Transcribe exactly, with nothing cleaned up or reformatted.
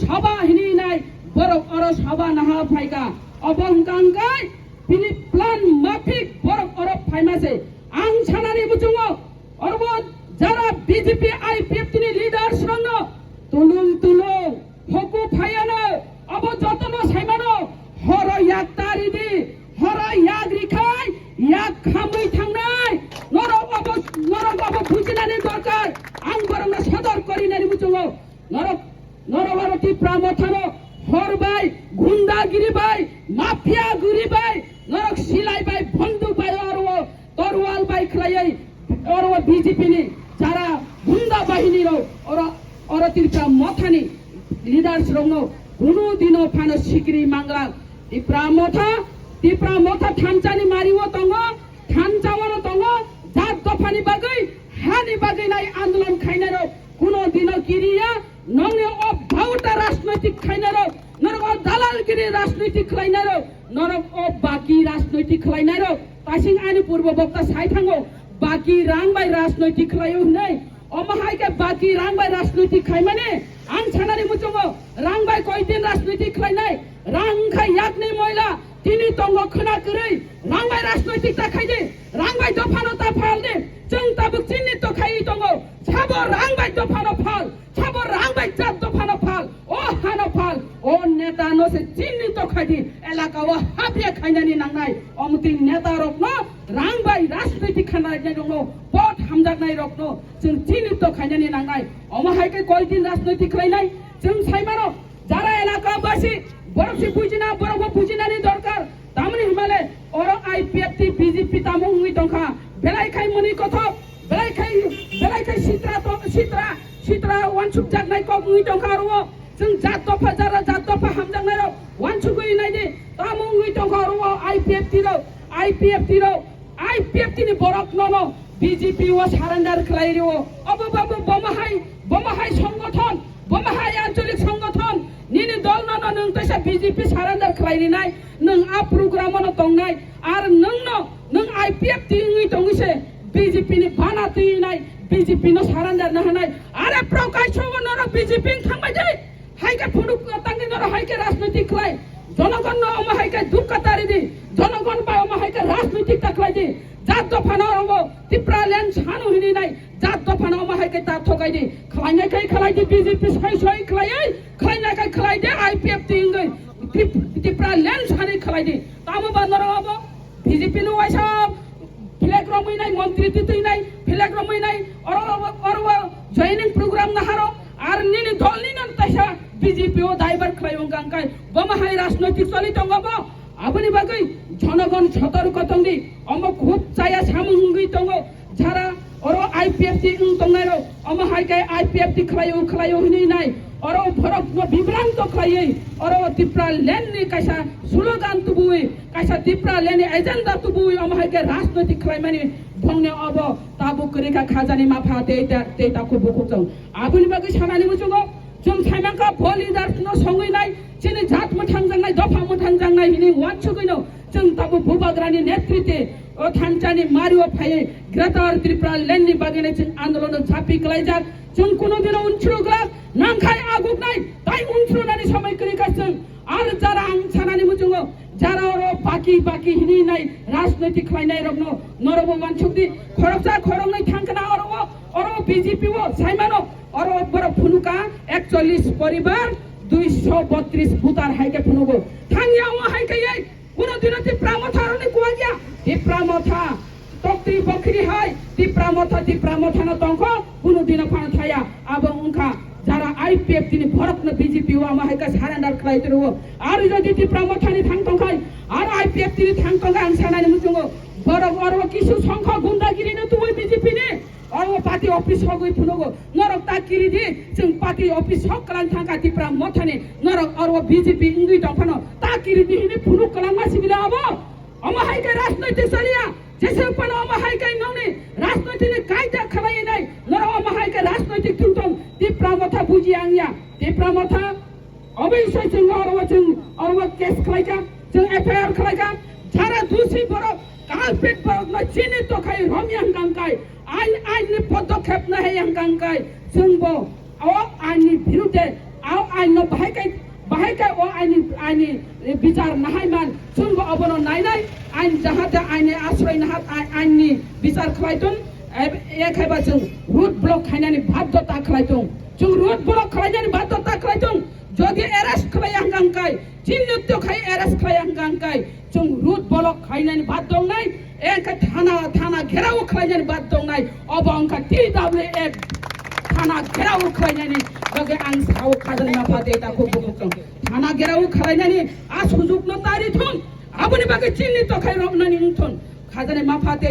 Sabha hini nai borok oro sabha naha phaika. Obo hwnkha hwnkhe bini plan mafik borok oro phaima se. Ang sanani muchungo oro bo jara B J P I P F T ni leaders rokno tulung tulung hoku phayano obo jotono saimano horo yak tari di, horo yak rikhai yak khamwi thangnai. Norok obo, norok obo bujinani dorkar. Ang borokno sodor korinani muchungo. Norok, norok aro Tipra Mothano hor bai, gundagiri bai, mafia guri bai, norok silai bai, bonduk bai, oro torwal bai khlaiwi, oro B J P ni jara gunda bahini rok, oro, oro Tipra Mothani leaders rokno kunu dino phano sikri mangla. Tipra Motha, Tipra Motha thanchani mario tongo, thanchawano tongo, jat dophani bagwi, hani bagwi nai andolon khainai rok. Kuno dino kiriya, nongni o bauta rajnoitik khlainai rok, norok o dalalgiri rajnoitik khlainai rok, norok o baki rajnoitik khlainai rok. Tasing ani purbo bokta sai thango, baki rang bai rajnoitik khlaio hinwi. Omo hai khe baki rang bai rajnoitik khlaimani, ang sanani muchungo rang bai koi din rajnoitik khlainai, rang wngkha yakni moila, tini tongo khwna kwrwi, rang bai rajnoitik ta khai di, rang bai dophano ta phal di, chwng tabuk chini to khai tongo, sabo rang bai dophano phal. Sabo rang bai jat dophano phal, o hano phal, o neta no se chini to khai di, elaka o hapya khainani nangnai, omtwi neta rokno rang bai rajnoitik khanai rokno, vote hamjaknai rokno chwng chini to khainani nangnai. Omo hai khe koi din rajnoitik khlainai, chwng saimano jara elaka basi borok se bujina, borok bo bujinani dorkar. Tamoni hwnmale oro I P F T B J P tamo wngwi tongkha. Belai khai mwnwi kothok, belai khai, belai khai sitra to, sitra, sitra wansukjaknai kok wngwi tongkha oro. Chwng jat dopha jara, jat dopha hamjaknai rok wansugwi nai di. Tamo wngwi tongkha oro I P F T rok, I P F T rok, I P F T ni borok nono B J P o surrender khlai rio. Obo, obo, bomo hai, bomo hai songothon, bomo hai ancholik songothon. Nini dol nono nwng teisa B J P surrender khlai rinai, nwng a program ono tongnai, ar nwngno, nwng I P F T wngwi tongwi se B J P ni bana twi nai, B J P no surrender na hanai. Are Prakash Chauhan norok B J P wng thangbai di. Hai khe phunuk tangwi norok hai khe rajnoitik khlai. Jonogon no omo hai khe dukka tari di. Jonogon bai omo hai khe rajnoitik ta khlai di. Jat dopha no omo Tipraland sanu hini nai. Jat dopha no omo hai khe ta thokai di. Khlainai khai khlai di B J P soi soi khlai ai. Khlainai khai khlai di I P F T wngwi. Tip-, Tipraland sani khlai di. Tamo ba norok omo B J P no waisa flag romwi nai, montri titwi nai, flag romwi nai, oro, oro, oro joining program naharo, ar nini dol ni nan taisa B J P o divert khlai wng kang kai, bomo hai rajnoitik choli tongo bo, aboni bagwi jonogon sotorko tongdi, omo khub chaya samung wngwi tongo, jara oro I P F T wng tongnai rok, omo hai khe I P F T khlaio, khlaio hinwi nai, oro borok no bibranto khlaiwi, oro Tipraland ni kaisa slogan tubui, kaisa Tipraland ni agenda tubui, omo hai khe rajnoitik khlaimani bongni obo tabuk kwrwi kha khajani mapha tei ta-, tei takhuk bukhuk chwng. Aboni bagwi sanani muchungo chwng saimang kha bo leaders no songwi nai, chini jat mwthangjaknai, dopha mwthangjaknai hinwi uansugwi no chwng tabuk bubagrani netritwe o thanchani mario phaiwi Greater Tipraland ni bagwi no chwng andolon no chapi klaijak. Chwng kuno dino unsuru glak, nangkhai aguknai, tai unsurunani somoi kwrwi kha chwng. Ar jara ang sanani muchungo, jara oro baki baki hinwi nai rajnoitik khlainai rokno, norokbo uansuk di, khoroksa khoroknwi thangkhna oro, oro B J P o saimano, oro borok phunuka ekchollis poribar, duiso botris voter hai khe phunugo. Thangya o hai khe ei, kuno dino Tipra Motha rokni kuwagya, Tipra Motha. Toktwi bokhri hai Tipra Motha, Tipra Motha no tongkho, kunu dino phano thaya. Abo wngkha jara I P F T ni borok no B J P o ama hai khe surrender khlai tiro. Aro jodi Tipra Motha ni thang tongkhai, aro I P F T ni thang tongkha ang sanani muchungo. Borok oro kisu songkho gundagiri no tuwi B J P ni. Oro party office hogwi phunugo. Norok ta kiri di, chwng party office hok kwlang thangkha Tipra Mothani. Norok oro B J P wngwi tongphano ta kiri di hini phunuk kwlangma sibila abo. Omo hai khe rajnoitik chaliya. Jesa phano omo hai khe nongni rajnoitik ni kaida khlaiwi nai. Norok omo hai khe rajnoitik thwngthong Tipra Motha buji ang ya. Tipra Motha Oboni sai chwng oro chwng oro case khlaikha, chwng F I R khlaikha, jara dusi borok, culprit borok no chini tokhai romya hwnkha hwnkhe, ain, ain ni podokhep nahai hwnkha hwnkhe, chwng bo o ain ni birudhe O ain no bahai kai, bahai kai o ain ni, ain ni bichar nahai man, chwng bo obono nainai, ain jahate ain ni asroi nahat, ain, ain ni bichar khlai tong, e, e khaiba chwng road block khainani baddhota khlai tong, chwng road block khlainani baddhota khlai tong, jodi arrest khlai hwnkha hwnkhe, chini to khai arrest khlai hwnkha hwnkhe, chwng road block khlainani baddhongnai, engkha thana, thana gherao khlainani baddhongnai, obo wngkha T W F thana gherao khlainani bagwi ang sao khajani mapha de ta khuk khuk thana gherao khlainani a sujukno tari thung, aboni bagwi chini to khai roknani wngthung, khajani mapha de